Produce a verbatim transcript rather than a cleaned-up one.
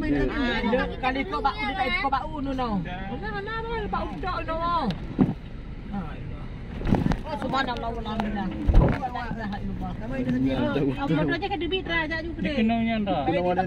Kali kau bak udah tak kau bak unu no. Mana mana bak udah no. Subhanallah walhamdulillah. La ilaha illallah. Apa tu aja ke debit dah ajak juga deh. Kenal nyan dah. Kena mana?